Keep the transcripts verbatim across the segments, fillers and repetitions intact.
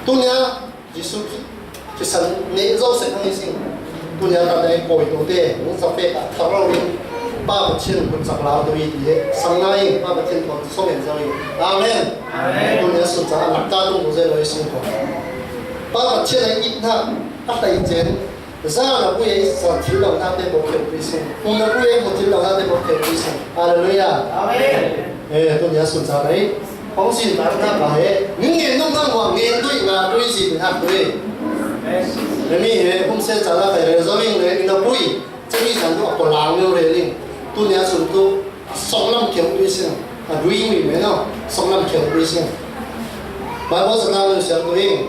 Tunia Jesu Khrih thisen neh zo sek hang i sing. Tunia ta nei koi to te, nung sa fe ta thar lo in, Pa Pathian kut sak lau to i ti he, sang na i, Pa Pathian kut sok en zo i. Amen. Amen. Tunia sun sa lak ka tung ko ze lo i sing ko. Pa Pathian a i na, a tai chen, za na bu i sa thil lo na te bo keu pi sing. Hum na bu i mo thil lo na te bo keu pi sing. Hallelujah. Amen. Eh, tunia sun sa nei. Hong sin ta na ba he. Ning ngen nong nang wa ngen tui nga tui sin ha tui. Amen. Ni he hum se sa la kai re zo ing le ni na pui. Chami sang tu a ko lang neu re ling. Tunia sun tu a song lam keu ui sing. A dui ui me no. Song lam keu ui sing. Bible sa na lu siang tu ing.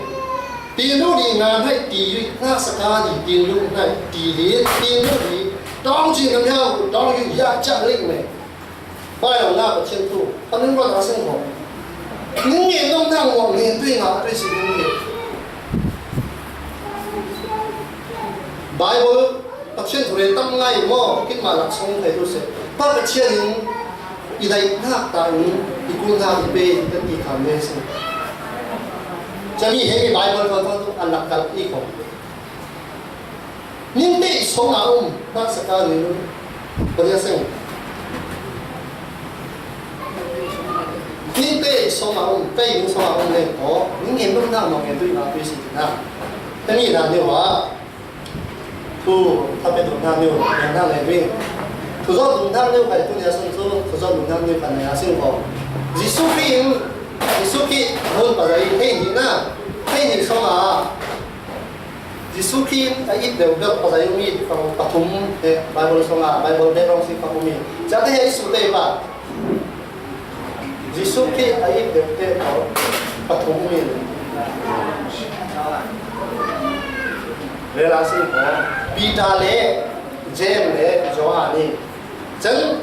Tin lu di nga nai ti ui. Nga sa ka di tin lu nai ti di. Tin lu di. Dong ji nam yau. Dong yu ya chang ling me. Bai lo na Pathian tu. Ka ning ba ta sing ho. Ning nge dong nang mo nge tui nga tui si ning nge. Bible Pathian thu re tam ngai mo, kin ma lak song thei tu se. Pa Pathian in i dai nak ta in, i kun nak i pe, i kan i kan le se. Chami he i Bible ko to tu an lak kal i ko. Ning te i song a um, nak sa ka ni lu. Ko dia seng. Ning te i song a um, te i song a um le ko. Ning ngen lu na mo ngen tu i ma tu i si na. Te ni na ni wa. Tu, ta pe tu na ni wa, na le wi. Tu zo tu na ni wa, tu ni a song tu, tu zo tu na ni wa, na ya sing ko. Jesu Khrih, Jesu Khrih, hun pa dai, te ni na, te ni song a. Jesu Khrih a it deuh deuh a zai um i ti fang pathum he Bible song a Bible deuh rong si fang um i. Chate he Jesu te pa. Jesu Khrih a it deuh deuh pathum um i. Lela si ko. Peter le James le Johan i. Chan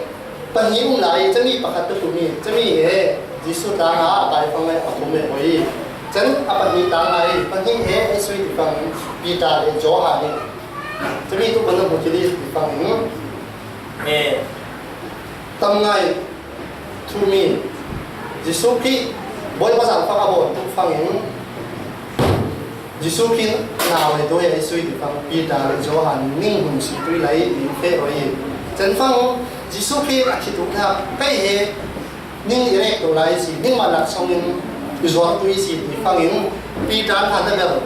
pahnih um lai, chami pakhat tu tumi, chami he Jesu tang a pai fang lai pathum he hoi. Chan a pahnih tang lai, pahnih he Jesu ti fang Peter le Johan he. Chami tu bana mu kili ti fang he. Tam ngai tumi Jesu ki boi pasal fang a bon tu fang he. Jesu Khrih nau le tu he Jesu i ti fang Peter le Johan ning hum si tui lai ning fe roi. Chen fang Jesu Khrih a khi tu na kai he ning i rek tu lai si ning ma lak song in i zuak tui si ti fang in Peter na ta bel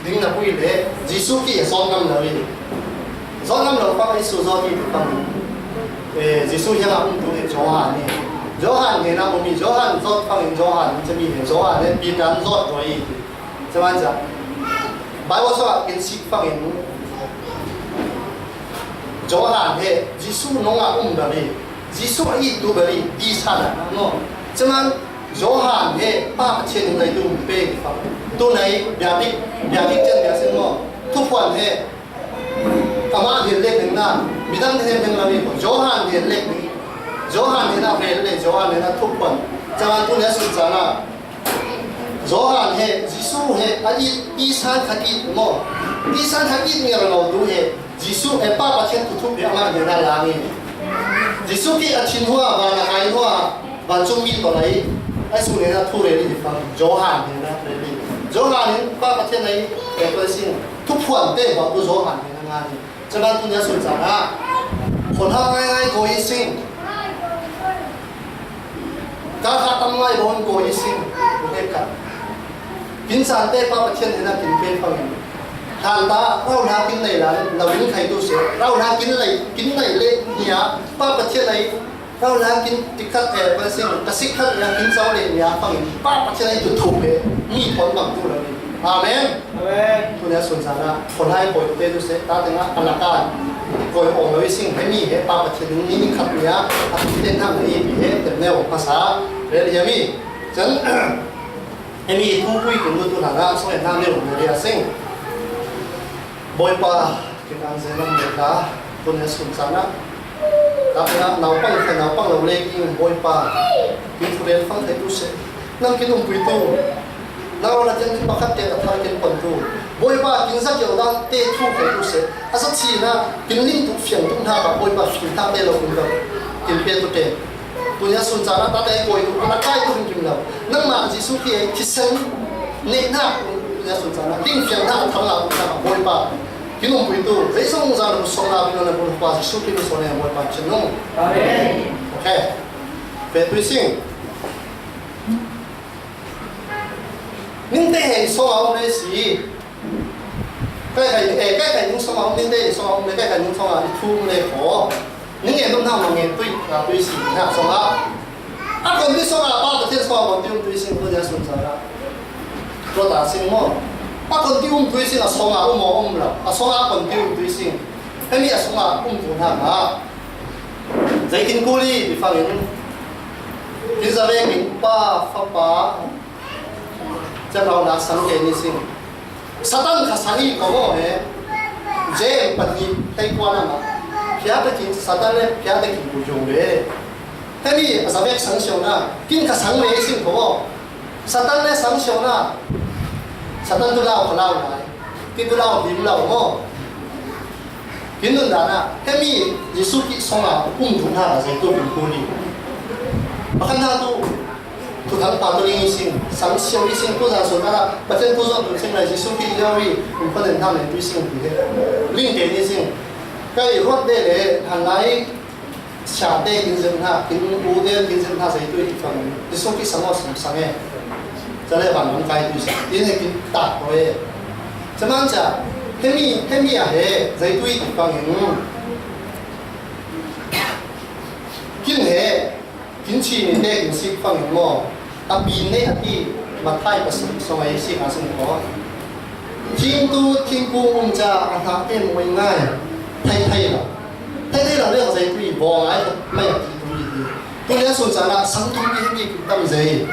ding na pui le Jesu Khrih a zon ngam lo i. Zon ngam lo fang Jesu zon i ti fang in. Eh, Jesu hiang a um tu he Johan i. Johan he na um i Johan zot fang in Johan chami he Johan he Peter zot roi i. Cuman za Bible sua kin sik fangin Johan he Jesu nonga um bali Jesu a itu bali ti sana no. Cuman Johan he pa Pathian in lai tum pe fang tu nai biabik biabik chen bia sin mo tu puan he ama he lek na midang he lek na ni Johan he lek ni Johan he na he le Johan he na tu puan cuman tu ne sun sana Johan he, Jesu he, a it, i san khat it mo. I san khat it mi a lo tu he, Jesu he pa Pathian tu thup he ama he na la ni. Jesu ki a thin hua, van a kai hua, van chung mi to lai. A su he na thu re li fang, Johan he na re li. Johan he pa Pathian lai, he pa sin, tu phuan te ba tu Johan he na nga ni. Cuman tu nia sun sana. Khon ha ngai ngai ko i sing. Ka kha tam ngai bon ko i sing. Ko ke ka. Kin san te pa Pathian hena kin pen pang in. Than ta rau na kin nei la, la win khai tu se. Rau na kin lei, kin nei le nia. Pa Pathian nei Rau na kin tikhat eh, Pathian ka sikhat na kin sau le nia pangin pa Pathian ai tu thu pe mi pon bang tu lo ni. Amen. Amen. Tu nia sun sana khon hai poi tu te tu se ta te nga a la ka koi ong lo i sing he mi he pa Pathian ni ni khat nia a tu te na ni pi he te neo pa sa. Re le mi. Chan he mi tu pui kun tu na na so he na neo na ria sing. Boipa, kin ang zen ang boipa, kun he sun sana. Tapi na naupang, naupang lo le king boipa. Kin furel fang he tu se. Nang kin um pui tu. Nau na jen kin bakat te ta thar kin pon tu. Boipa, kin sa kyo dan te tu he tu se. Asa chi na, kin ling tu fiang tu na ka boipa, kin ta te lo kun ka. Kin pe tu te. Tunia sun sana ta te koi tu, ana kai tu kin kim lo. Nang ma Jesu ki e, ki sen. Ne na. Jesu chan a, tingfiang hna a thang a um hna, Bawipa, kin umpuitu, zei zong zan a bu sawng a, bino na bu hua, Jesu Khrih min sawng a, Bawipa, chin nung. Amen. Okay. Fe tui sing. Ning te hei sawng a um le si. Kai kai, eh, kai kai ning sawng a um, ning te hei sawng a um le, kai kai ning sawng a, i thu um le ko. Ning e dum hna ma nge tui, a tui si, hna sawng a. A kon tui sawng a, pa Pathian sawng a kon tui um tui sing, tu nia sun sa ra. Tua ta sing maw. A kon tui um tui sing, a sawng a um maw um lo. A sawng a kon tui um tui sing. Hemi a sawng a um tu hna ma. Zei kin kuli, bi fang in. Kin za ve kin pa, fa pa. Cem rau na sang ke ni sing. Satan kha sang i ko maw he. Jem pahnih hlei kua na ma. Phia ta kin Satan le phia ta kin ku jong le. Hemi a za vek sang siau na. Kin kha sang le sing ko maw. Satan le sang siau na. Satan tu lau kha lau lai. Kin tu lau dim lau maw. Kin nun dan a. Hemi Jesu Khrih sawng a um dun ha ka zei tu kin kuli. Pakhat na tu. Thuthang pa tu ling i sing, sang siau i sing, tu zan sun ala, Pathian tu zong tu sing lai, Jesu Khrih i au i, um panen hna men tu i sing ti he. Ling te ni sing. Kai ruat de le, han lai, sia te kin zem hna, kin u te kin zem hna zei tu i fang. Jesu Khrih sang aw sang sang e. Ca le van lam kai tu i sing. Tin he kin tak ko e. Ca man ca, hemi, hemi a he, zei tu i fang in. Kin he, Kin chi ni te kin sik fang in maw? A pi ne a ti, Matthai pasarih sawng a i sik a sung ko. Thingtu, thingkung um ca a hna te mawi ngai. Thei thei lo. Thei thei lo le zei tu i baw ngai mai a ti tu i ti. Tu le sun ca na sang tu i ti kin tam zei.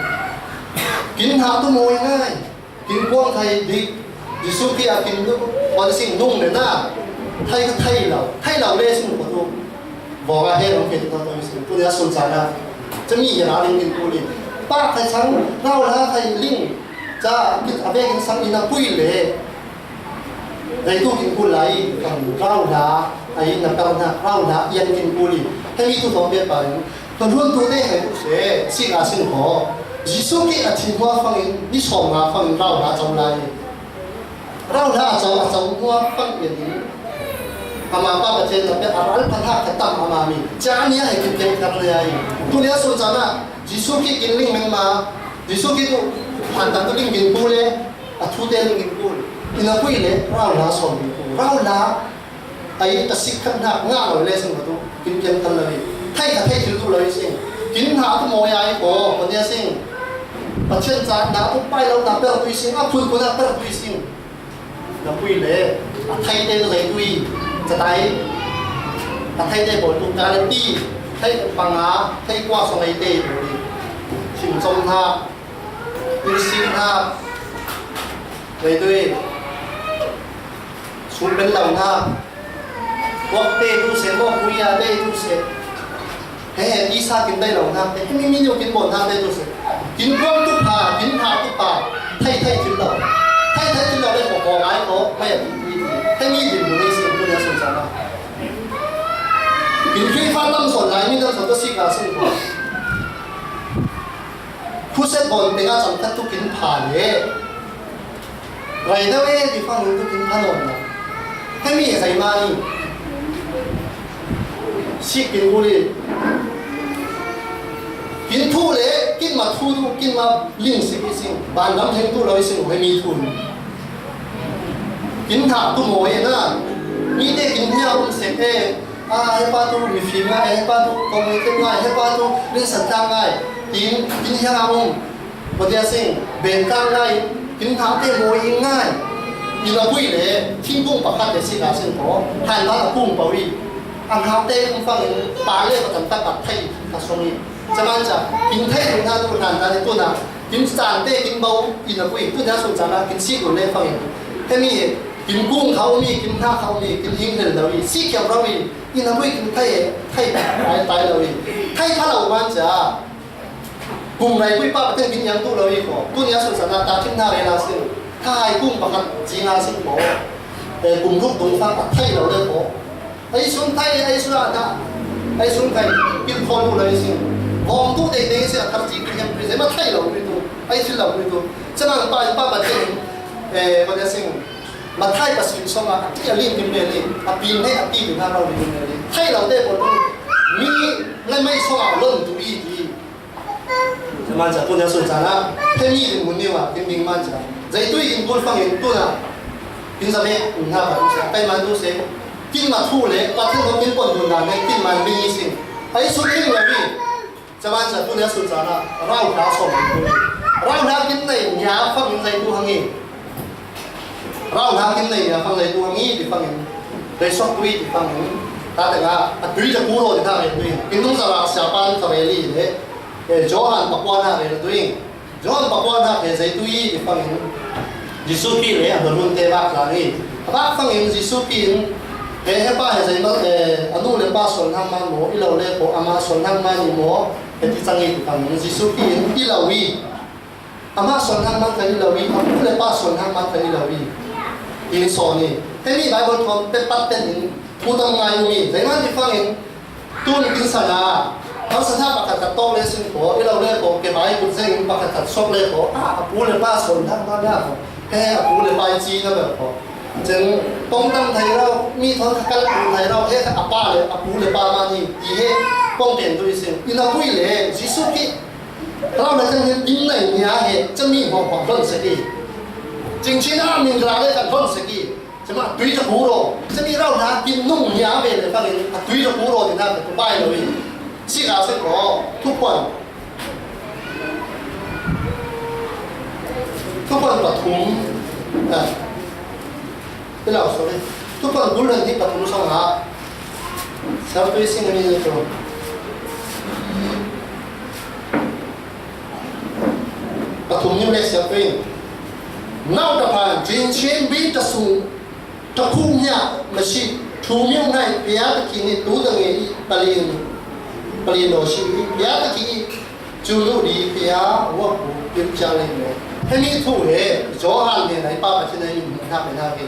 Kin hna tu mawi ngai. Kin kuang thai dik, Jesu Khrih a kin nu, wan sing nung le na, thai ka thai lo, thai lo le sing ko tu. Bawng a he lo ke tu tu sing, tu le a sun sa na. Cami ya la ling kin tu le. Pa khai sang, rau la khai ling, ca, kin a ve kin sang ina pui le. Dai tu kin ku lai, kan rau la, ai na kau na, rau la, ian kin ku le. Hemi tu tu pe pa ling. Ka luan tu te he tu se, si ka sing ko. Jesu Khrih a thin hua fangin, ni sawm nga fangin rau la cau lai. Rau la a cau, a cau hua fangin. Ama pa ka chen na pe, a ral phan ha ka tam ama mi. Ca ni a he kin keng kar le ai. Tu le a sun ca na, Jesu Khrih kin ling meng ma. Jesu Khrih tu, han ta tu ling kin pu le, a thu te ling kin pu. Ina pui le, rau la sawm kin pu. Rau la, Ai, ka sik khat hnak ngah lo le sing ka tu, kin pian khan lo i. Thei ka thei thil tu lo i sing. Kin hna tu mawi ai ko, ko nia sing. Pathian ca na tu pai lo na per tu i sing, a phun ko na per tu i sing. Na pui le, a thei te tu zai tu i, ca tai. A thei te bawl tu ka le ti, thei panga, thei kua song ai te i bawl i. Thim com hna, in sing hna, zai tu i. Sum ben lo hna. Kuak te tu se, maw, kuya te tu se. He, he, tisa kin dai lo hna. He, he, mi, mi neu kin bawn hna te tu se. Kin kuang tu pha, kin hna tu pha. Thei, thei kin lo. Thei, thei kin lo le ko, ko ngai ko. Mai a ti, ti, ti. He, mi din bu nei sin, tu nia sun sa na. Kin khui fa tam son lai, mi tam son to si ka sin ko. Khuset bawn te ka chang khat tu kin pha le. Rai deuh e, ti fang tu kin pha nawn lo. Hemi zei mah ni. Sik kin u li. Kin thu le, kin ma thu tu, kin ma ling sik i sing. Ban lam theng tu lo i sing, hemi thu ni. Kin thah tu maw e na. Mi te kin hnia um sek e. A, he pa tu mifim ngai, he pa tu kong ngai, he pa tu rinsan tang ngai. Kin, kin hia um. Patia sing, ben tang ngai, kin thah te mawi ngai. Ina pui le, thingkung pakhat te si ka sing ko, han ba a kung pau i. A hna te kung fang in, pa le patan tak a thei ka song i. Caman ca, kin thei tu na tu nan ta le tu na, kin san te kin bau, ina pui, tu na sun ca na, kin si tu le fang in. Hemi, kin kung khau mi, kin hna khau mi, kin hing hel lo i, si kiam lo i, ina pui kin thei, thei, tai, tai lo i. Thei pha lo man ca. Kum nai pui pa Pathian kin yang tu lo i ko. Tu nia sun sa na ta thim na rela sin. Tha hai kum pakhat ci nga sin ko. Eh, kum ruk dung fa ka thai lo le ko. Ai sun thai, ai sun a ta. Ai sun thai. Pil kho lu lo i sin. Vong tu dei dei sin a thar ci ki hem pri se ma thai lo pri tu. Ai sin lo pri tu. Chama pa pa Pathian. Eh, kua dah sing, Mathai Pasian song a, a ti a lim kim le le, a pin he a ti ding a rau lim kim le le. Thai lo te ko tu, mi le mai song a lon tu i ti. Te man cha tu na sun cha na, te mi ding mun ni wa, kim ding man cha. Zai tu i kim kul fang in tu na, kin za me, na ba tu sa, kai man tu se, kin ma thu le, pa thu ko kin pon dun na ne, kin man mi sing. Ai su kin la mi. Chaman cha tu le sun cha na, rau hla som tu. Rau hla kin nei nia fang in zai tu hang i. Rau hla kin nei nia fang zai tu hang i, ti fang in. Zai sok tu i, ti fang in. Ta te nga, a tui cha ku ro ti ta ve tu i. Kin nung za ra sia pan ta ve li le. Eh, Johan pa kwa na ve tu i. Johan pakua na he zai tu i ti fangin Jesu Khrih le a hun te bak tlang i. A bak fangin Jesu Khrih in he he pa he zai ma, eh, a nu le pa suan hang man maw, i lo le ko ama suan hang man i maw, he ti chang i ti fangin Jesu Khrih in i lo i. Ama suan hang man ka i lo i, a nu le pa suan hang man ka i lo i. Ti sawn i. He mi Bible thawm te pat ten in thu tam ngai um i. Zai man ti fangin Tun kin sana, kan sana pakhat ka tawk le sin ko, i lo le ko, ke bai kut zeng in pakhat ka sok le ko, a, a pu le pa son thang ma na ko, he a pu le pa i chi na bel ko. Cheng, tong tang thai rau, mi thon ka kal pu thai rau, he a pa le, a pu le pa ma ni, i he, kong ken tu i sin. I na pui le, Jesu ki, rau na cheng he, in nai nia he, chami hong hong don se ki. Ching chin a min ra le ka don se ki. Chama tui ta kuro. Chami rau na kin nung nia ve le fangin a tui ta kuro ti na ka tu bai lo i. Si ka se ko, thupuan. Thupuan pathum. Ah. Te lau, sorry. Thupuan bul han hi pathum song ha. Sa tui sing ni to. Pathum ni le sa tui. Nau ta phan, jin chin bi ta sung. Takhum hia masi, thumyu ngai pia ta ki ni tu ta nge i palin, palin lo si i pia ta ki i chulu di pia wa ku pil cha le me. Hemi thu he, Johan ne nai pa pa chin nai ni na pe na ke.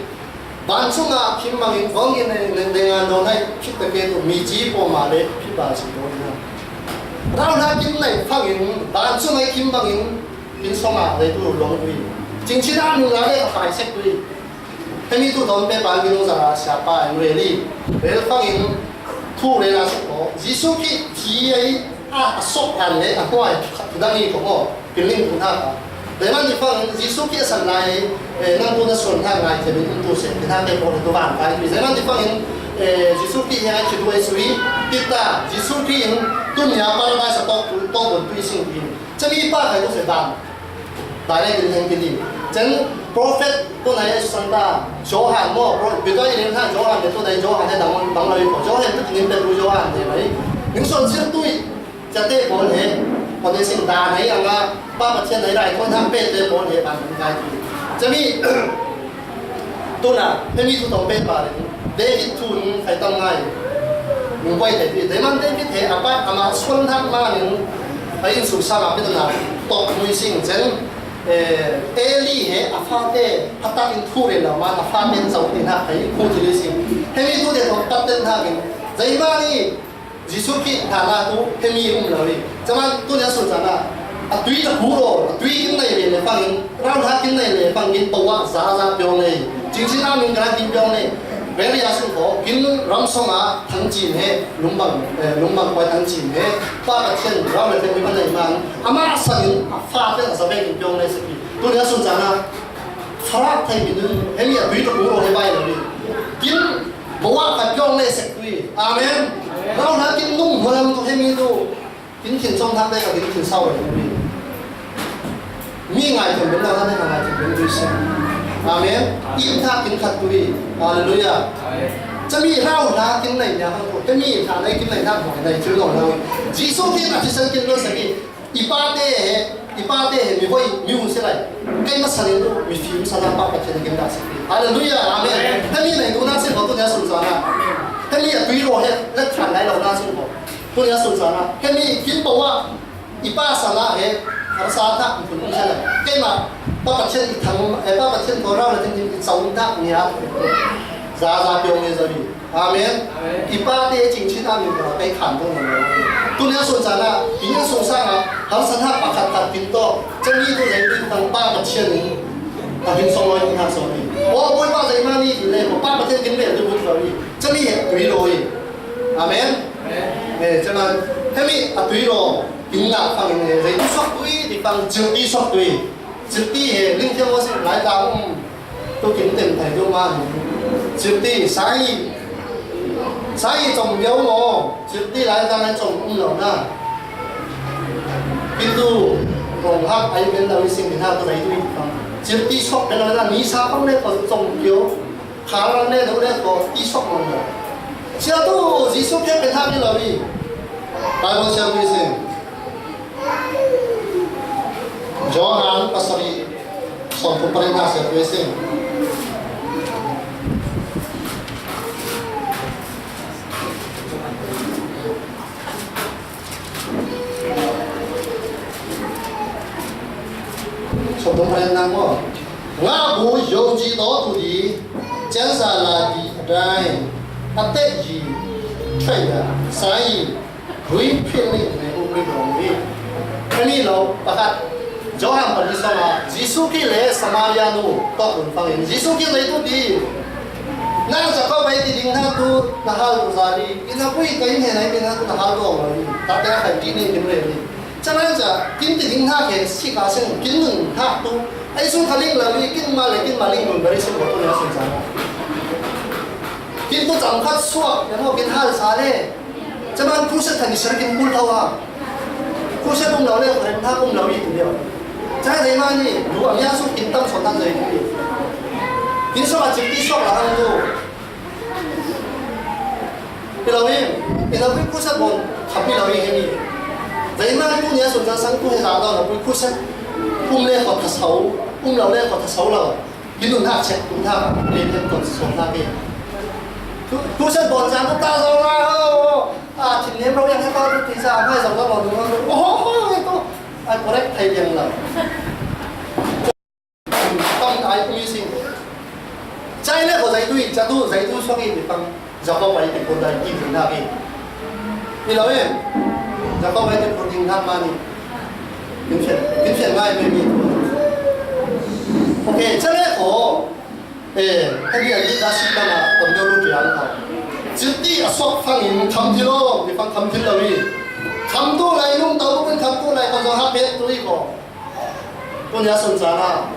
Ban sunga kim bangin kong in nai nai ngan do nai pit ta ke tu mi ji po ma le pit ba si do na. Rau na kim nai fangin, ban sunga kim bangin, in song a le tu long ui. Ching chin a nu la le ka pai sek ui. Hemi tu don pe pa gin za sia pa en reli. Rel fangin thu rel a sok ko. Jesu ki thi ai a sok an le a huai dang i ko mo. Piling tu na ka. Dai man di fangin Jesu ki a san lai, eh, nang tu na son na ngai te bin tu se. Ti na te ko tu ban kai. Dai man di fangin, eh, Jesu ki ai chi tu ai sui. Ti ta Jesu ki in tu nia paradise a tok tu, tok tu i sing in. Chami pa kai tu se ban. Direct in heng kiti. Chen prophet tu nai Santa Johan mo, pro-, Peter i len ha Johan le tu nai Johan he dang on bang lai ko. Johan tu ning pe tu Johan he mai. Ning son sir tu i. Chate ko le. Ko ne sing da nai anga pa pa chen nai rai ko na pe te ko le ban ngai tu. Chami Tuna, hemi thu tawh pek pa le, David thu in khai tam ngai. Nung pai te pi, David, David he a pa, ama suan thak ma ning, a in su sa ma pi tuna, tawh mui sing chen, eh, Eli he a fate, phatak in thu re lo ma, a fate zau in ha khai, khu ti le sing. Hemi thu te tawh pat ten thak in, zai ma ni, Jesu Khrih thana tu hemi um lo hi. Chaman tu nia sun chana. A tui ta khu ro, a tui kin nai le le pangin, rau ha kin nai le pangin pawa za za piong le. Ching chin a min gra kin piong le. Very a sun ko, kin ram song a thang chin he, lum bang, eh, lum bang koi thang chin he. Pa ka chen, rau le te mi ma nai man. Ama sangin, a fa te a sa be kin piong le saki. Tu nia sun chana. Farak thai mi nun, hemi a tui ta khu ro he bai lo ni. Kin Bawa ka piong le sek tui. Amen. Rau na kin nung hua lam tu hemi tu. Kin kin song thak le ka kin kin sau le tui. Mi ngai kin ben rau na le ka ngai kin ben tui sek. Amen. Im thak kin khat tui. Hallelujah. Chami rau na kin nai nia hang tu. Chami thak nai kin nai thak hua nai chu lo na. Jesu kin a ti san kin lo sek i. I pate he, i pate he mi hoi, mi hun se lai. Kei ma sa le tu, mi fim sa na pa ka chen kin da se. Hallelujah, amen. Hemi nei tu na se ko tu nia sun sa na. Hemi a tui ro he, le than lai lo na se ko. Tu nia sun sa na. Hemi kin pa wa, i pa sa na he, ar sa ta, mi kun se lai. Kei ma, pa ka chen i thang, eh, pa ka chen ko rau le tin i chau ta nia. Za za piong le za bi. Amen. Amen. I pate ching chin a min ka kai khan dong lo. Tu nia sun sa na, i nia sun sa na, har san ha pakhat khat kin to. Chami tu zai tu tang pa ka chian ni. Hin song lo in ha song ni. O, Bawipa, zei mah ni ti le ko, Pa Pathian kin bel tu bu lo ni. Chami he tui lo ni. Amen. Eh, chama, hemi a tui lo. Kin ngah fang in he, zei tu sok tui, ti fang, chil ti sok tui. Chil ti he, ling thiang lo si, lai ta um. Tu kin tem thai tu ma ni. Chil ti, sai. Sai chom deu lo. Chil ti lai ta lai chom um lo na. Kin tu, rong hak ai ben lo i sing ni ha tu lai tu i fang. Chil ti sok ben lo na, ni sa fang le ko chom deu. Kha lang le deuh le ko ti sok mang lo. Sia tu Jesu ke pen hak ni lo i. Bible siam ni sing. Johan pasari sawm thum parin na siam ni sing. Sawm thum parin na maw. Ngah bu yoh ji taw tu di, ciansa la di a dai, a teh ji, thaih da, sa yi, rui phil ni ne u rui dawng ni. Kani lo, pakhat, Johan pali sawm a, Jesu ki le Samaria nu, tawk dun fangin, Jesu ki zei tu di, nang Jakob ai ti ding na tu, na hal tu za di, ina pui ka in he na i ding na tu, na hal tu awng lo di, ta te a khai ti ni, ni mu le ni. Chana cha, kin ti ding hna khe si ka seng, kin nun hna tu. Ai sung kha ling lo i, kin ma le, kin ma ling nun bari sung ko tu na sung sa. Kin tu chang khat suak, ya mo kin hal sa le. Chana crusade khan i ser kin bul thau ha. Crusade um lo le, khan hna um lo i tu lio. Chana zei ma ni, lu a mia sung kin tam son tam zei tu. Kin suak a chim ti suak la hang tu. Pi lo in, pi lo in crusade bon, kham pi lo in hemi. Zei ma tu nia sun za sang tu he za do lo, crusade um le ko ta sau, um lo le ko ta sau lo. Kin nun hak check, nun hak, le le ko so na ke. Crusade bon za tu ta zo la ho. A, thin nem lo yang he ko tu ti za, mai zo lo lo, oh, oh, oh, to. Ai correct thai yang lo. Tam ai umi sing. Chai le ko zai tui, cha tu, zai tu suak i mi pang. Jakob ai te ko dai ki na ki. Ni lo em. Jakob ai te ko ding na ma ni. Kin fian, kin fian ngai pe mi. Okay, cha le ko. Eh, ka bi ai da si ta ma, ko do lu ti ang ka. Chiti a sok fang in kham ti lo, mi pang kham ti lo i. Kham tu lai nung tau, kham tu lai ko zo ha pe tu i ko. Tunia sun cana.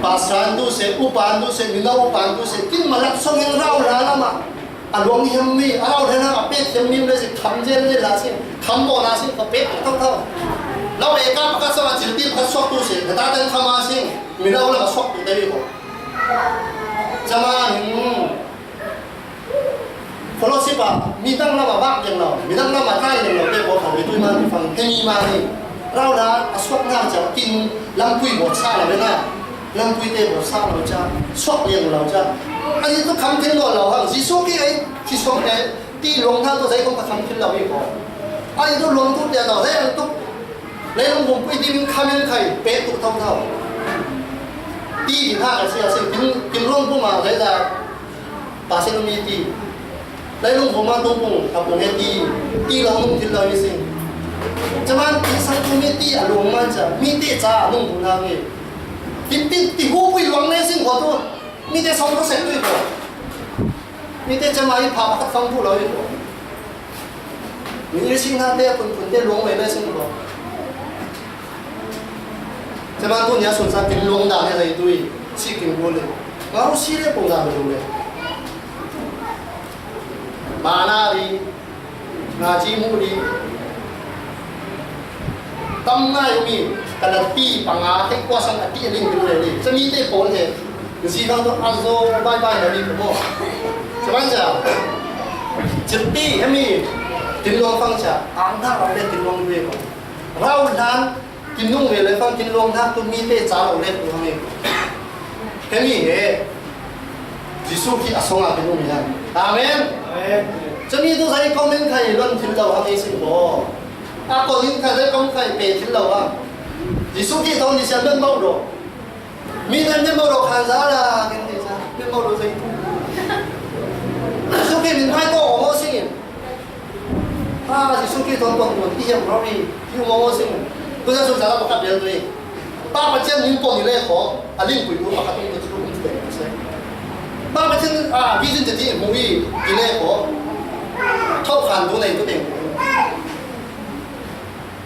Pastor an tu se, upa an tu se, mino upa an tu se, kin malak song in rau la lama. A luang hiam mi, a rau hiam a pet hiam mi le se, kham zel le la se, kham mo la se, ka pet thau thau. Lau e ka ka sa ma chil ti ka sok tu se, ka ta ten kham a se, mi rau la ka sok tu te ko. Chama hin. Fellowship ah midang lam ah vak ding lo, midang lam ah tlan ding lo te ko khan mi tui ma ni fang, hemi ma ni. Rau na a suak na cha kin lampui bawt sa lo na. Lampui te bawt sa lo cha, suak liang lo cha. Ani tu kham thil lo lo hang, Jesu ki ai, ki suak te, ti luang na tu zai kong ka kham thil lo i ko. Ani tu luang tu te lo, zai ang tu. Leilung bum pui ti min kham in khai, pe tu thau thau. Ti di na ka sia sia, kin, kin luang tu ma, zai za. Pasian mi ti. Leilung voma tungpung, a pung e ti. Ti lo nung thil lo i sing. Chaman ti sang tu mi ti a luang man cha. Mi te cha a nung bu na nge. Ti, ti, ti hu pui luang le sing ko tu. Mi te song ko sek tu i ko. Mi te chama i pha pakhat fang bu lo i ko. Mi i sing na te a pun pun te luang le le sing ko. Chaman tu nia sun sa kin luang da le zai tu i. Si kin bu le. Ngau si le pung da le. Mana ri, nga ci mu ri. Tam ngai mi, ka la ti panga te kwa sang a ti ling ling le ri. Sa mi te pon he. Zi bang to a zo bai bai na ri ko mo. Sa bang ja. Chip ti he mi. Tin long fang cha. Ang na ra le tin long ri ko. Rau nan Kin nung ve le fang kin luang hnak tu mi te ca lo le tu hang i. Hemi he. Jesu khi a song a kin nung hi hang. Amen. Amen. Chami tu zai comment khai lon thil lo hang i sin ko. A ko in khai zai comment khai pe thil lo hang. Jesu khi tong ni sian ben bau do. Mi nan ben bau do khan za la kin ti sa. Ben bau do zai tu. Jesu khi min khai to ong o sing in. Ah, Jesu Khrist ton ton ton, i hiam rori, i um ong sing. Tu Jesu sala pakhat bel tu i. Pa Pathian min pon i le kho, a lingpui nu pakhat um tu chu um tu teng se. Pa Pathian a vision te ti mu i i le kho, thok khan tu nei tu teng.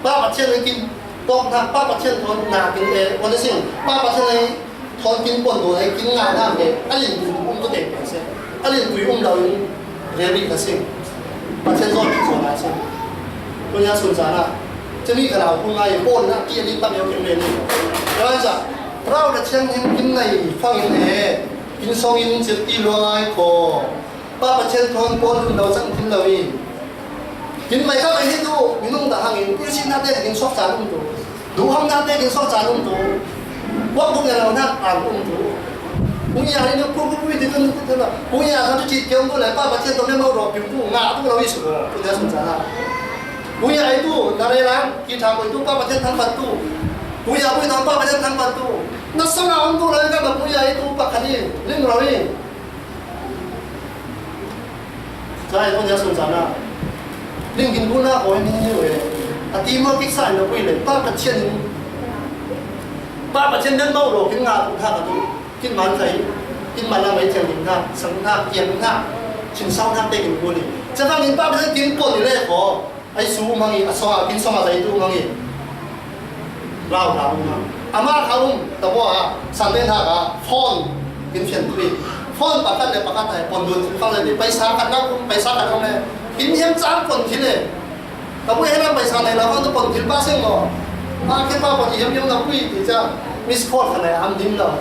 Pa Pathian a kin tok na, Pa Pathian thon na kin e, wan sing. Pa Pathian a thon kin pon tu a kin nga na ke, a lingpui nu um tu teng se. A lingpui um lo in, rel ri ka sing. Pathian zon ki zon a sing. Tu nia sun sa na. Chami ka lau kun ngai pon na ki a ling tam yo kin le ni. Wan sa. Rau da chiang hin kin nai fang in e. Kin song in chir ti lo ngai ko. Pa Pathian thon pon lo chang kin lo in. Kin mai ka mai hi tu, minung ta hang in, pil sin na te kin sok sa lum tu. Du hang na te kin sok sa lum tu. Wak buk ya lo na, a lum tu. Kung ya ni ku ku ku ti tun tu na. Kung ya ka tu chi kyong tu le, Pa Pathian to me mau ro piu tu, nga tu lo i su. Kung ya sun sa na. Kung ya i tu, na re lang, ki tha ko i tu, Pa Pathian thang pat tu. Kung ya ku i thang Pa Pathian thang pat tu. Na sa na um tu lo i ka ba kung ya i tu, pa ka ni, lim lo i. Chai ko nia sun sa na. Ling kin bu na ko ni ni we. A ti mo kik sa na pui le. Pa Pathian. Pa Pathian den mau lo kin nga ku tha ka tu. Kin man kai. Kin man la mai thiang kin na. Sang na, kiang na. Chin sau na te kin bu ni. Cha fang in Pa Pathian kin pon ni le ko. Ai su mang i, a song a, kin song a zai tu mang i. Rau rau na. Ama kha um, ta bo a, san den ha ka, phone, kin fian tu i. Phone pakhat le pakhat hai, pon dun, phone le, paisa khat na kum, paisa khat na le. Kin hiam chang pon thil le. Ta bo he na paisa le la, phone tu pon thil pa seng lo. Ma ke pa pon hiam hiam na pui, ti cha, miss call khat le, am dim lo.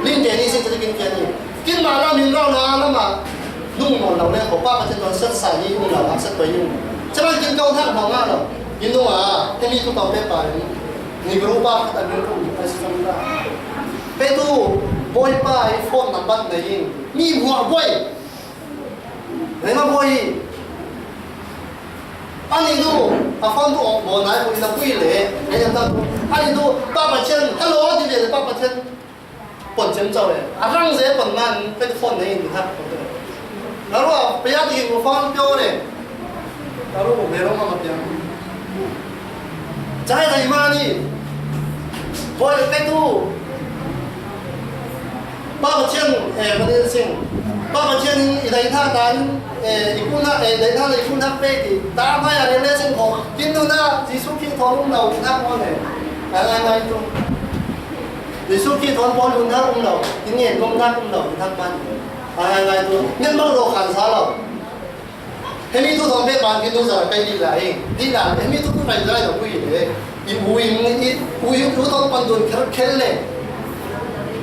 Lim de ni sing cha kin fian ni. Kin ma la min rau na la ma. Nung nawn lo le, ko Pa Pathian tawh set sa hi um lo, a set pei um. Chama kin ko thak hmang a lo. Kin nung a, hemi tu tawh pe pa in. Ni guru pa khat a min ko ni pa sa ta. Pe tu, boy pa i phone number nei in. Mi hmuah boy. Nei ma boy. Ani tu, a phone tu ok bo nai ko in a pui le. Nei ta tu. Ani tu, Pa Pathian, hello, di le Pa Pathian. Pon chem chau le. A rang ze pon man, pe phone nei ni ha. Aro, pe ya di mo phone pyo le. Aro, me ro ma ma pya. Chai dai ma ni. Boy pe tu. Pa Pathian, eh, pa ni sing. Pa Pathian i dai tha ta ni, eh, i kun na, eh, dai tha le i kun na pe ti. Ta ma ya le le sing ko. Kin tu na, Jisu ki thong na u na ko le. Ai, ai, ai tu. Jesu Khrih thawn pawl hun hak um lo, i ngen nung hak um lo, i hak man. A ngai ngai tu, ngen bang lo khan sa lo. Hemi tu thawn pe pan ki tu sa kai di lai, di lai, hemi tu tu kai lai lo kui le. I u in, i u in tu thawn pan dun kher kher le.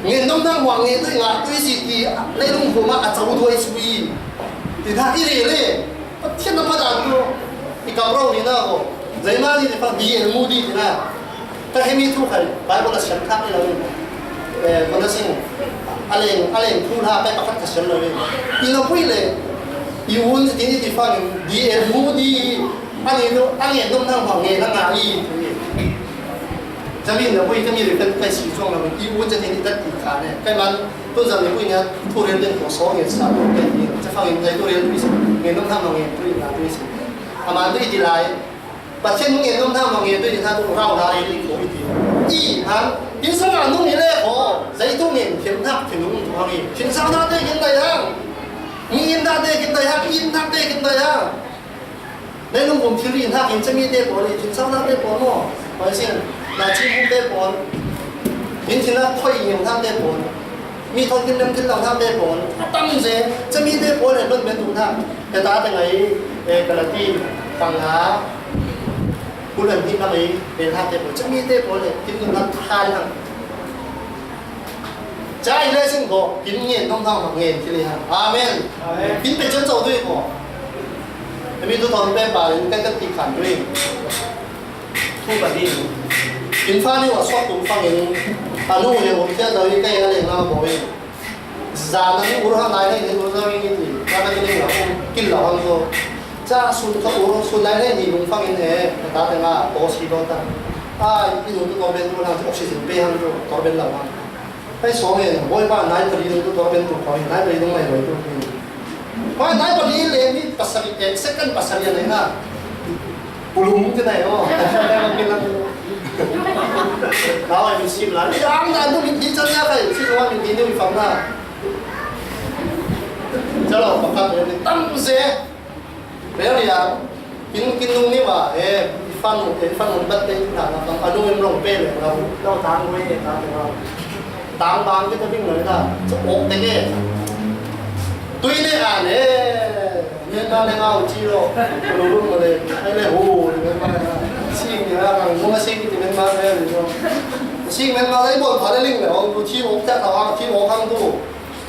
Ngen nung hak wang ngen tu i ngak tu i si ti, leilung hu ma a chau duai sui. Ti na i le le. Pathian na pa dan tu, i kam ro ni na ko. Zeimani ti pa D L Moody ti na. Ka hemi thu khai, Bible a siam thak ni lo ni. Eh, ko na sing, a leng, a leng thu hla, kai pakhat ka siam lo ni. I na pui le, i un ti ni ti fa ni, D L Moody, ani tu, ani dum nang hong nge na nga i, ti ni. Chami na pui, chami ri kan kai si chuang lo ni, i un ti ni tat ti kha ne. Kai man, tu zang ni pui nia, tu rian den ko so nge sa, kai ni, cha fang in, kai tu rian tu si, nge dum nang hong nge tu na tu si. A man tu i ti lai, Pathian nung ngen nung hna mah ngen tu i hna tu rau hna i ko i ti. I han, inn sang ah nung i le ko, zei tu ngen thiam hna, thiam nung tu hang i. Thiam sau hna te kin dai hang. Mi inn hna te kin dai hang, inn hna te kin dai hang. Leilung kum thil ri hna kin chami te pawl i, thiam sau hna te pawl maw. Pai sing, na chim hum te pawl. Inn thil hna khoi ngiam hna te pawl. Mi thawk kin lem kin lo hna te pawl. A tam ze, chami te pawl le, lon ben tu hna. He ta te ngai, e, Galati, panga, Kulan hi na mai, bel ha te pawl, chami te pawl le, kin kun na than hang. Chai le sing ko, kin ngen nong hang, ngen ki le hang. Amen. Amen. Kin pe chen chau dui ko. Emi tu thon pe pa, in kai ka ti khan dui. Thu ka ni. Kin fa ni wa sok tu fang in. Anu le, um tia dui kai a le na bo in. Zan a ni ur hang lai nei nei ur hang ni ti. Ka ka ni la ur kil la hang ko. Cha sun ka ur sun lai nei ni lung fang in he. Ka ta te nga ko si do ta. Ai, i nu tu tor ben tu hang oxygen pe hang tu tor ben la hang. Kai so he, boy pa nai pali tu tor ben tu ko nai pali tu mai boy tu. Ko nai pali le ni pasal e second pasal ya nei na. Pulum te nai o. Kau ai min sim lai. Yang dan tu min di chan ya kai. Si wa min di ni mi fang na. Chalo, pakhat ni tam se. Bel ya. Kin kin nung ni wa. Eh, ifan, ifan bat te na na fang. Anu in rong pe le. Lau, lau tang we ta te wa. Tang bang kita bing le na. Chu ok te ke. Tui ne a ne. Myanmar le ngau chi lo, lo lu ma le, ai le hu, Myanmar le, si ni la kang, mo si ni Myanmar le lo. Si Myanmar le bon pha le ling le, ong tu chi ong cha ta, ong chi ong kang tu.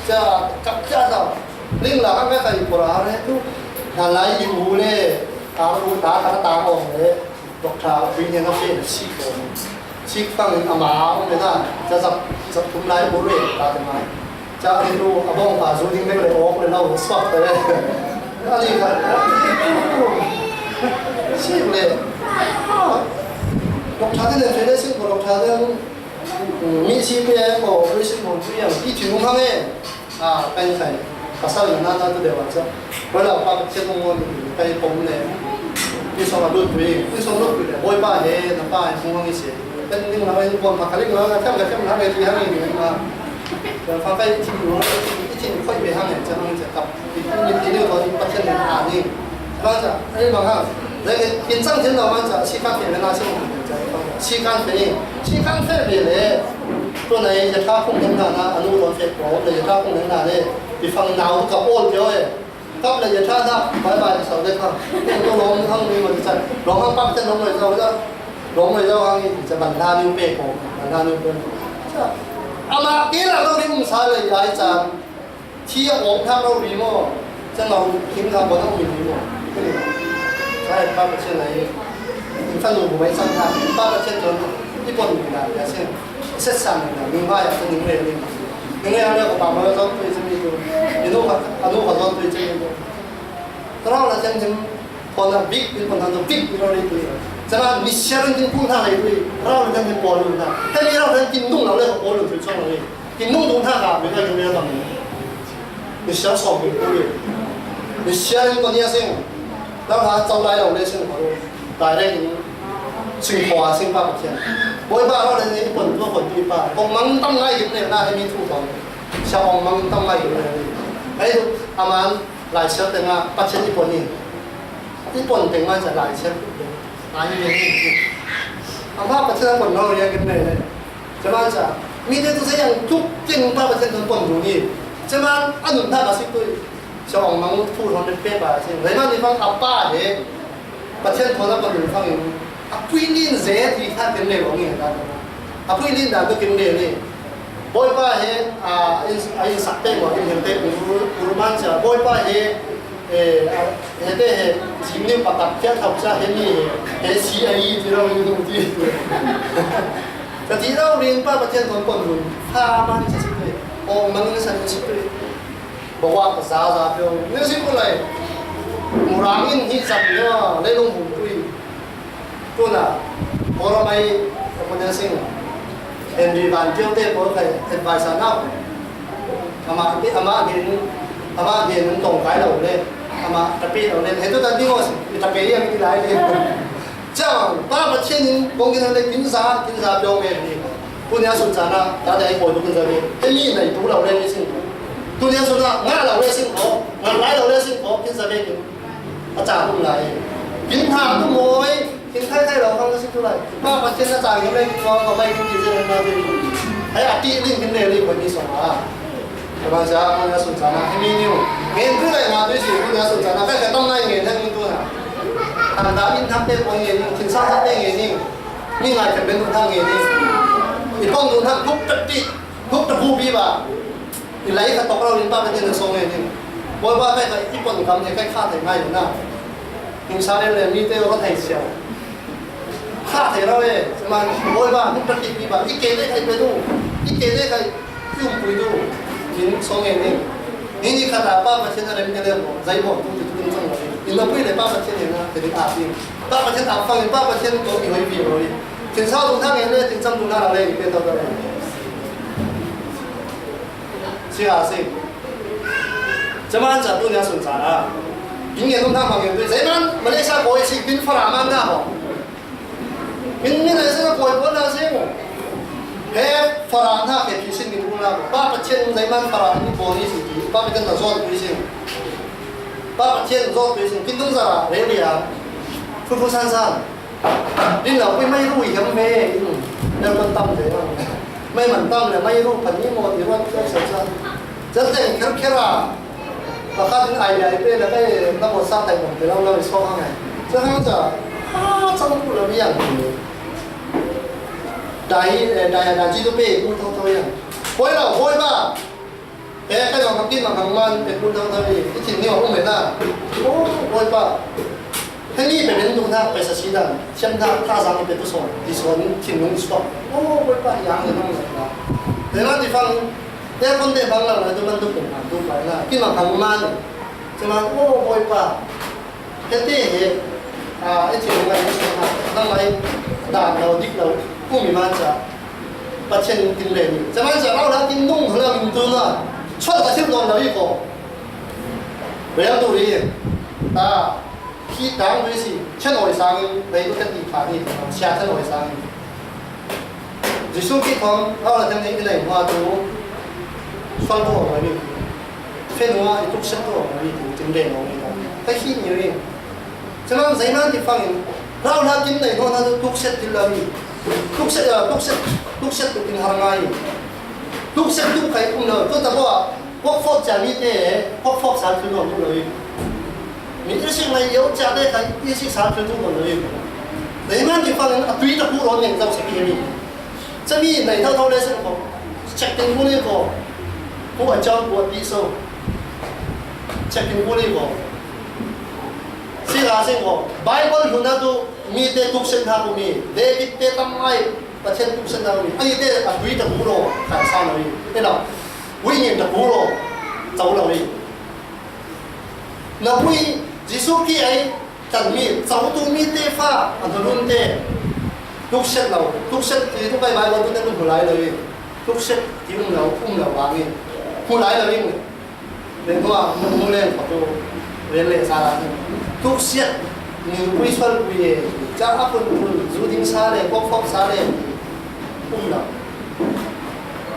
Cha, kap cha ta. Ling la kang ka i pora le tu. Na lai i u le, ta u ta ta ta ong le. Doctor pui ne na fe na si ko. Si kang in ama ong le na. Cha sa, sa tum lai u le, ta te ma. Cha ni tu abong pa zu ding ding le ok le lau suak te le. Ani ka. Sik le. Doctor te le fe le sik ko doctor te mi si pe ko operation ko tu yang ti ti mu hang e. A pen sai. Pasal na na tu de wa cha. Wala pa che ko mo ni pe pom le. Ni so ma lut tu. Ni so lut tu le. Boy pa he na pa he mu hang i se. Pen ding na pen pon pa ka ling na ka thiam ka thiam na ka ti hang i ma. Ka fa ka i ti lu i ti khoi be hang i cha hang i cha kap. I ti ni ti ni ko i pa thiam na a ni. Ba cha ai ma hang. Dai ke kin chang thiam na ma cha si ka thiam na si. Si kan pe ni. Si kan pe be le. Tu na i ya tha khong na na anu lo fe ko le ya tha khong na le. I fang nau ka ol pyo e. Kap le ya tha na, bye bye sa le kha. Ko long hang ni ma cha. Long hang pa cha long le sa la. Long le sa hang ni cha ban la ni pe ko. Ban la ni pe. Cha. Ama ke la lo ni sa le ya cha. Thi a ong tha lo ri mo. Cha lo king ka bo na mi ri mo. Cha pa cha na ye. Ka lo bu mai sa na. Pa cha to. Ni pon ni la ya se. Set sa ni la. Ni ma ya ni le ni. Nang ya le ko pa ma zon tui chami tu. Ni no ka, a no ka zon tui chami tu. Rau la chen chen pon na big ni pon na to big ni rau ni tu. Chama ni sia ren chen pun tha lai tu. Rau la chen chen pon lu na. Te ni rau chen kin nung la le ko pon lu tu chong la ni. Kin nung dung tha ka mi ka kin le ta ni. Ni sia so mi tu ni. Ni sia ren ko ni a sing. Rau la chau lai lo le sing ko. Direct ni. Sing ko a sing pa Pathian. Boipa rau le ni pon tu pon pi pa. Kong mang tam ngai kin le na he mi tu ko. Sia ong mang tam lai yu le. Ai tu, aman, lai sial teng a, Pathian i pon in. I pon teng man cha lai sial tu le. Ai le ni. Ama Pathian a pon lo ya kin le le. Cha man cha. Mi te tu sa yang tuk tin pa Pathian tu pon du ni. Cha man, anun ta ka si tu. Cha ong mang tu hon pe pa si. Lai man ni bang apa he. Pathian thawn a pon in fangin a puilin zet hi kha ken le lo nge ta. A puilin dan to ken le ni. Boipa he a in a in sak te mo in hel te uru uru man cha. Boipa he e a he te he jing ni pa tak kya thap cha he ni he si a yi ti lo ni ti. Ka ti lo rin pa Pathian thawn pon lu. Ha man cha si te. Ong man ni sa ni si te. Bawa ka za za pyo. Music ko lai. Murangin hi zam ya, leilung hum tui. Tuna, Oromai, Konya Singh, Henry Van Pyo te ko kai advice na. Ama, ama gen, ama gen tong kai lo le. Ama tapi lo le. He tu ta ding os, tapi yang di lai le. Chang, pa Pathian in kong kin le kin za, kin za pyo me ni. Tuni a sun chana, ta dai ko tu kin za le. Te mi nai tu lo le ni sing. Tuni a sun na, nga lo le sing ko, nga lai lo le sing ko, kin za le kin. A cha tu lai. Kin ha tu moi, kin thai thai lo kang sing tu lai. Pa Pathian a cha kin le kin ko, ko mai kin kin za le na tu. Ai a ti ling kin le le ko ni so ma. Ka bang cha ko na sun chana, he mi niu. Ngen tu lai na tu si, ko na sun chana, ka ka tam lai ngen hang tu na. Tang da in thak te pon ngen, thin sa thak te ngen ni. Mi ngai ka ben tu thang ngen ni. I pong tu thang thuk ta ti, thuk ta bu bi ba. I lai ka tok rau in pa ka tin so ngen ni. Boi ba ka ka i pon kam he ka kha thai ngai na. Ning sa le le mi te ko thai sia. Kha thei lo e, man, boi ba, huk ta ti ba, i ke le kai pe du, i ke le kai, i um pui du, min song e ni. Ni ni kha ta pa Pathian a lem ke le mo, zai mo, tu tu tu song lo. In lo pui le pa Pathian ni na, te ni a pi. Pa Pathian a fang, pa Pathian to i hoi pi lo ni. Tin sa tu thang e le, tin sam tu na la le, i pe to to le. Si a si. Chaman cha tu ni a sun cha na. Kin nge tum thang ma nge tu, zai man, Malaysia ko i si, kin fa ra man na ho. Min min ai se na koi ko na se mo. He Farah hna he phih sin min um la ko. Pa Pathian zeiman Farah ni ko ni si ti. Pa Pathian na zot pui sin. Pa Pathian zot pui sin. Kin dung zara rei ria. Fu fu san san. Din la pui mai ru hiam ve. Ina kon tam ve. Mai man tam le mai ru pan ni mo ti wan ko sa sa. Zat deng kher kher a. Pakhat in ai ai pe na kai na ko sa tai mo te lau lau so hang ai. Sa hang sa. Ah, chang ku la mi yang. Dai, eh, dai, dai, ji tu pe, kun thong thong yang. Hoi la, hoi ba. Pe, ka jong ka kin ma kang man, pe kun thong thong ni. I chin ni ong me na. Oh, hoi ba. He ni pe ben tu na, pe sa si dan. Siam na, ta zang pe tu so. Di so ni, chin nung so. Oh, hoi ba, yang ni nong na. Te na di fang, te kon te bang la, na tu man tu pe na, tu pa na. Kin ma kang man. Te na, oh, hoi ba. Hete he, a, e thil ngai, nang ngai, dan lo, dik lo, um i man cha, Pathian in tin le ni. Cha man cha, rau la tin nung hla min tu na, chua ka thil don lo i ko. Rel tu ri, ta, khi dang ri si, chen oi sang, lei tu ka ti kha ni, sia chen oi sang. Jesuh Khrih thawm, rau le theng nei i nei hma tu, sual tu awm lo i, fe nua i tukset tu awm lo i tu, tin ve lo i ta. Ka hi ni ring. Chama zeiman ti fangin, rau hla kin nei hna tu tukset ti lo i. Tukset, ah, tukset, tukset tu tin har ngai. Tukset tu kai um lo, tu ta bo, Pok fok cha mi te, pok fok sal thil nuam tu lo i. Mi i sik ngai yo cha te khan i sik sal thil tu nuam lo i. Nei man ti fang a tui ta pu ro neng zau sa ki mi. Cha mi nei thau thau le sen ko. Check tin pu ni ko. Pu a chang pu a pi so. Check tin pu ni ko. Si la sen ko. Bible hun na tu mi te tuk sen ha pu mi. David te tam ai. Pathian tuk sen ha pu mi. Ai te a tui ta pu ro. Khan sa lo i. Te lo. Ui ngen ta pu ro. Chau lo i. Na pui Jesuh Khrih ai tanmi, cautu mi te fa, a hnulun te, tukset lo, tukset ti tu kai Bible tu te tu hmu lai lo in, tukset ti um lo, um lo vang in, hmu lai lo in, le hnu a hmu hmu len kho tu, len le sa la in, tukset ni pui sual pui e, ca a phun phun, zu ding sa le, kok fok sa le, um lo.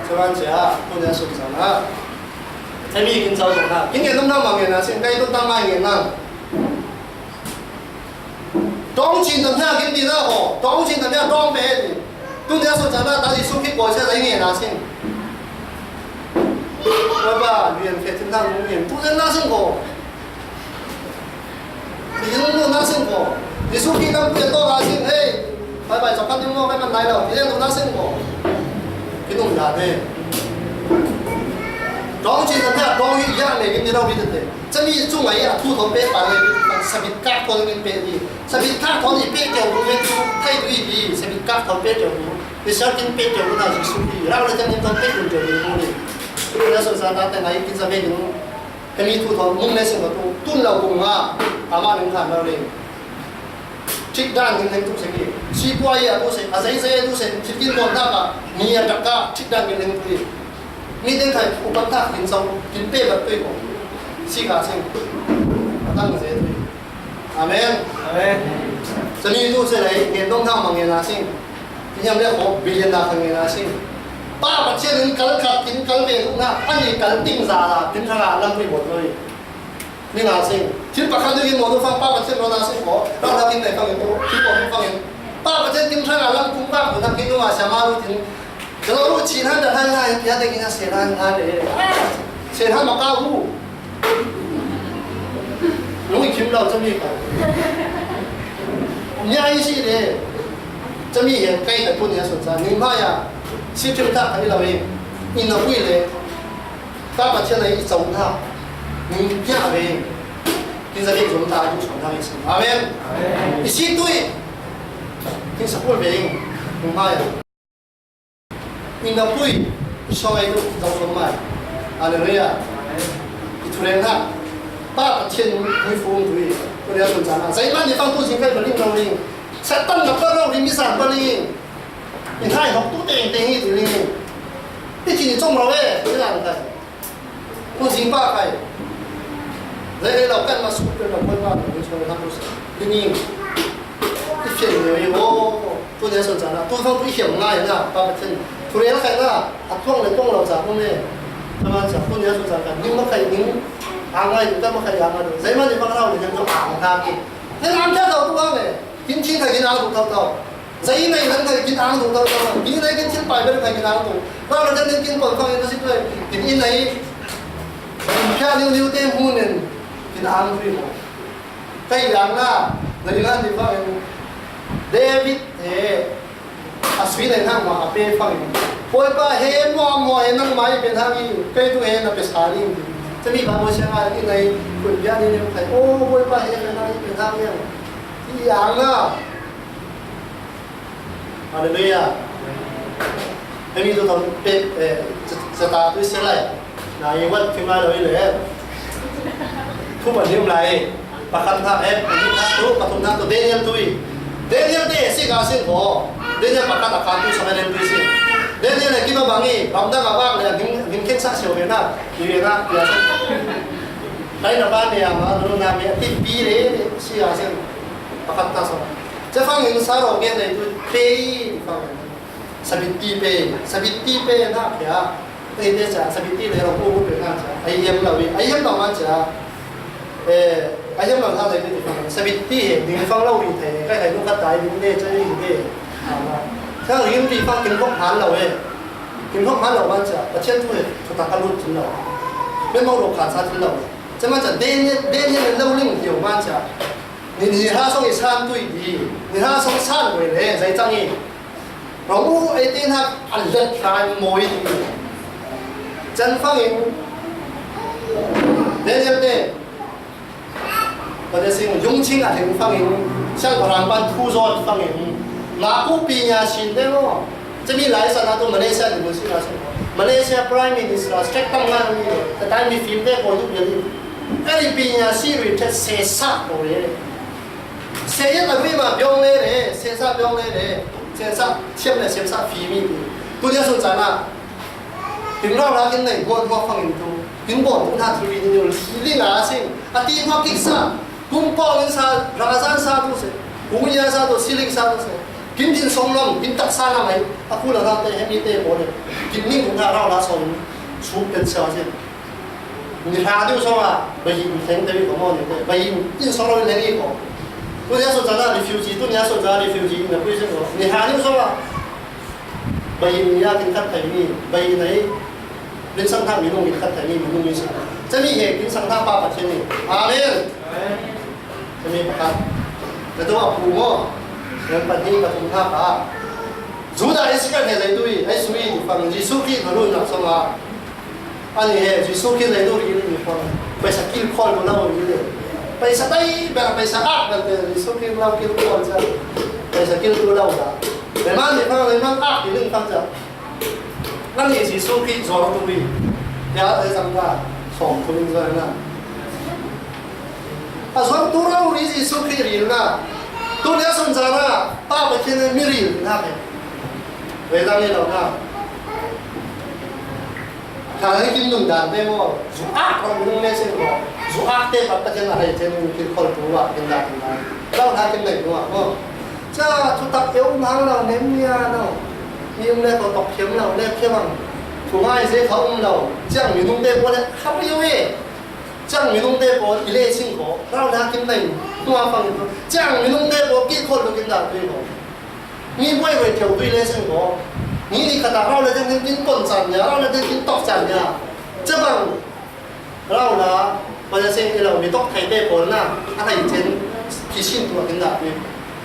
Chuan cia, phun a sum sa na. Hemi kin chau zong ha. Kin ngen nung nang ma ngen a sin, kai tu tang ngai ngen nang. Tawng chin tam hna kin ti na ho. Tawng chin tam hna tawng pe ni. Tu dia so chana ta Jesuh Khrih pawi se zai ngen a sin. Wa ba, lian fe tin nang ngen. Tu den na sin ko. Ti zung lo na sing ko. Jesuh Khrih kan pia to na sing, hey. Bye bye, chaphat ding lo kan man lai lo. Ti zung lo na sing ko. Ki nung da ne. Dong chi na pia dong hi ya ne, ni lo bi te. Chami chu ngai a thu thon pe pa ne, sabit ka thon ni pe ni. Sabit ka thon ni pe ke lu ne tu, thai tu i bi, sabit ka thon pe ke lu. Ni sa kin pe ke lu na Jesuh Khrih. Ra le chami thon pe ke lu ni. Ni so sa ta te ngai kin sa pe ni. Hemi thu thawn nung le sing tu, tun lo kum nga, ama nung khan lo le. Thik dan ngin heng tu se ki. Sipuai a tu se, a zei zei a tu se, thil kin don dak a, ni a dak a, thik dan ngin heng tu. Mi deng khai upat thak kin sau, kin pe bat tu ko. Si ka sing. A tang ze tu. Amen. Amen. Chani tu se lai, ngen dong thang ma ngen a sing. Ti hiam le ko billion na khan ngen a sing. Pa Pathian in kal khat in kal ve lu na, ani kal ting za la, tin thang a lam pui bot loi. Ni na sing. Thil pakhat du in mo du fang Pa Pathian lo na sing ko. Ra na tin nei fang in tu, thil ko fang in. Pa Pathian tin thang a lam kum ba ko na kin du ma sa ma lu tin. Ka lo ru chin han da han lai, pia te kin a se han han de. Se han ma ka hu. Lung i khim lo chami ka. Nya i si de. Chami he kai ka pun ya so cha. Ni ma ya. Si thim ta ka i lo i. I na ui le. Ta pa chen i chau na. Ni ya ve. Kin za ke zong ta du chau na i si. Amen. Amen. I si tu i. Kin sa pul ve. Ni ma ya. I na pui, i sawng ai tu, zau sawng mai. Halleluia. I thureng hna. Pa Pathian hmuifu um tu i. Korea sun chan a. Zai mah ni fang tu zing kai ma ling lo ling. Satan na pa lo ling mi san pa ling. I hnai hok tu teng teng i ti ling. I ti ni chom lo e. I lan kai. Ku zing pa kai. Zai zai lo kan ma su pe lo koi ma lo ni choi ha ku sa. Ni ni. I fian ni i ho. Tu ne son chana. Tu fang tu i fian ngai na. Pa Pathian. Kurel khai na, a tuang le tuang lo ca pun ne. Tama ca pun ya su ca kan, ning ma khai ning, ang ai, ta ma khai ang ai. Zai ma ni bang rau le, yang tu ang ta ki. Zai ma ang ta tau tu ang le. Kin chin khai kin ang tu tau tau. Zai in ai lan khai kin ang tu tau tau. Kin in ai kin chin pai ber khai kin ang tu. Rau le dan kin pon khai tu si tu. Kin in ai. Kin pia liu liu te mu nen. Kin ang tu mo. Kai yang na, na ila ni bang David eh. A sui nai nangmah a pe fangin, Bawipa he, muahmuah he, nangmah i pe hang hi, kei tu he na pe sa ding, ti. Cami pa Moses a i nai kun bia ni nem khai, O Bawipa he, na i pe hang hi, ti ang a. Hallelujah. Hemi tu tong pe, eh, cata tu i se lai. Na i wat kim lai lo i le. Thu pa nim lai. Pakhat hna, eh, pahnih hna tu, pathum hna tu, Daniel tu i. Daniel te si ka sin ko. Daniel pakhat a khan tu, Samaria tu i si. Daniel le kima bang i, ramdang a bang le, hing, hing khen sa sio ve na, ki ve na, ya sin. Kai na ba ne, ama, nu na me, ti pi le, si ka sin. Pakhat ta so. Cefang in sa ro ke, tu, pe i, fang. Sabitti pe, sabitti pe na pia. Ei te ca, sabitti le rong u pe na ca. Ai yem lo i, ai yem lo ma ca. Eh, ai yem lo na le ti fang. Sabitti he, ding fang lo ri thei. Kai kai lu ka tai ding de ca i de. Ama. Sa ri ti fang kin kok han lo e. Kin kok han lo ma ca. Pathian tu he, tu ta ka lu tin lo. Pe mo ro ka sa tin lo. Ca ma ca de ne, de ne lo ling hiu ma ca. Ni ni ha song i san tu i di. Ni ha song san wei le, zai cang i. Rong u ei te hna a let hna in mawi ding. Can fangin, Daniel te, Pathian sing, yung ching a heng fangin, siang parang pan thu zon fangin, ma ku pi nya sin te maw. Cami lai sana tu Malaysia ni musi la sin. Malaysia Prime Minister, straight tang ngan ni, tatai mi film te ko tu bia ni. Kari pi nya si ri chat se sa ko ye. Seh in a lui ma biong le le, seh sa biong le le, seh sa thiam le seh sa fi mi ti. Tu nia sun cana. Tin rau la kin nei buat buat fang in tu. Tin bon tu na tu ri ni li li na sing. A ti buat kik sa. Kum pong in sa, ra zan sa tu se. Kum ya sa tu, siling sa tu se. Kin din song lam, kin tak sa na mai. A ku la na te, he mi te bo le. Kin ning na rau la song. Su pen sa sing. Ni hra deuh sawng ah, bayin thleng te ko maw ni te, bayin in sawng lo in thleng i ko. Tu nia so cana refugee, tu nia so cana refugee in a pui sing ko. Ni hra deuh sawng ah, bayin ni a kin khat thei mi, bayin ai, rin sang thang mi nung kin khat thei mi, mi nung mi sing. Cami he kin sang thang pa Pathian ni. Amen. Cami pakhat. Ka tu a pu maw. Yang pahnih ka thum hna pa. Judah Iskariot he leitui, ai sui, fang Jesuh Khrih na runak sawng ah. Ani he, Jesuh Khrih leitui ri ni fang. Paisa kil khol tu lo ri le. Paisa tai bel, paisa ak bel te, Jesuh Khrih lo kil khol cia. Paisa kil tu lo da. Leman ni fang, leman ak ni ling fang cia. Nang ni Jesuh Khrih zuang tu ri. Ya, eh, zang ta. Sawm tu ling zuang na. A zuang tu rau ri Jesuh Khrih ri na. Tu nia sun za na. Pa Pathian mi ri na pe. Ve dang ni lo na. Thang hi kim nun dan te maw. Zu ak kong nun le sin maw. Zu ak te pa Pathian a hei chen nun kil khol tu wa kin da kin da. Lau na kin nei maw. Ca thutak te um hang lo nem nia no. Mi um le ko tok thiam lo le thiam ang. Thu ngai se kha um lo. Ciang minung te pawl le kha ri ve. Ciang minung te pawl i le sing ko. Rau na kin nei. Tua fang in. Ciang minung te pawl ki khol lo kin da tui ko. Mi buai buai thiau tui le sing ko. Ni ni kata rau le kin kin kon chan nia. Rau le kin kin tok chan nia. Ca bang. Rau la, Malaysia i lo mi tok thei te pawl na, a thei chen, ki sin tu a kin da pi.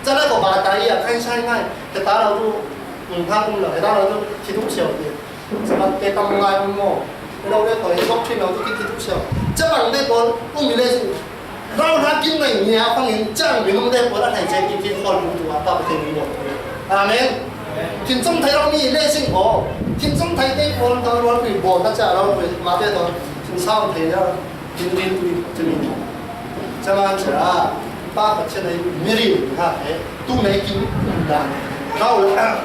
Ca la ko ba ta i a khai sai ngai, he ta lo tu, um ha kum lo, he ta lo tu, ki tu siau ti. Sa ba te tam ngai um mo. He lo le ko he tok thin lo tu ki ki tu siau. Ca bang te pawl, um mi le sin. Rau la kin nai ni a pang in cang mi nung te pawl a thei chen ki ki khol tu a pa pa te ni mo. Amen. Kin cong thei lo mi le sin ko. Kin cong thei te pawl ta lo mi bo ta ca lo mi ma te to. Kin sao thei ya. Kin rin tu i cumi. Cuma cia, pa Pathian ai mi ri ha he, tu mei kin um dan. Kau la,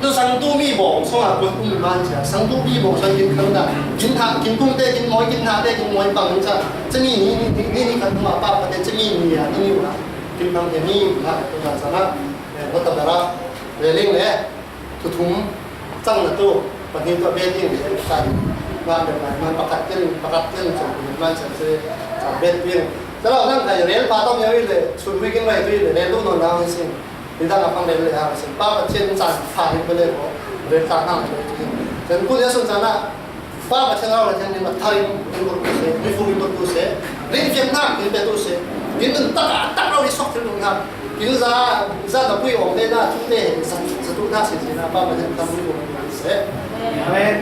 tu sang tu mi bawng song a kun um man cia, sang tu mi bawng song kin khang dan. Kin ha, kin kung te, kin moi, kin ha te, kin moi pang cia. Cumi ni, ni, ni, ni, ni kan ma pa Pathian cumi ni ya, ni ni la. Kin khang te ni ha, tu na sana. Eh, wata dara, le ling le. Tuthum, Tang na tu, pahnih tu a bet ding le, san, ngan le man, man pakhat ken, pakhat ken, so, man san se, sa bet ding. Sa lo nang kai rel pa tong ya le, sun wi kin mai tu le, rel tu no na sin. Ni dang a pang rel le ha sin. Pa pa chen san, pa hin pe le ko, rel ta nang le tu. San ku ya sun san na, pa pa chen lo le chen ni ma thar in, in ko tu se, mi fu in ko tu se, rin fiang na, in pe tu se. Kin dun tak a, tak lo ni sok thil dun na. Kin za, za na pui ong le na, tu te, za, za tu na sin sin na, pa pa chen tam wi ko tu se. Amen.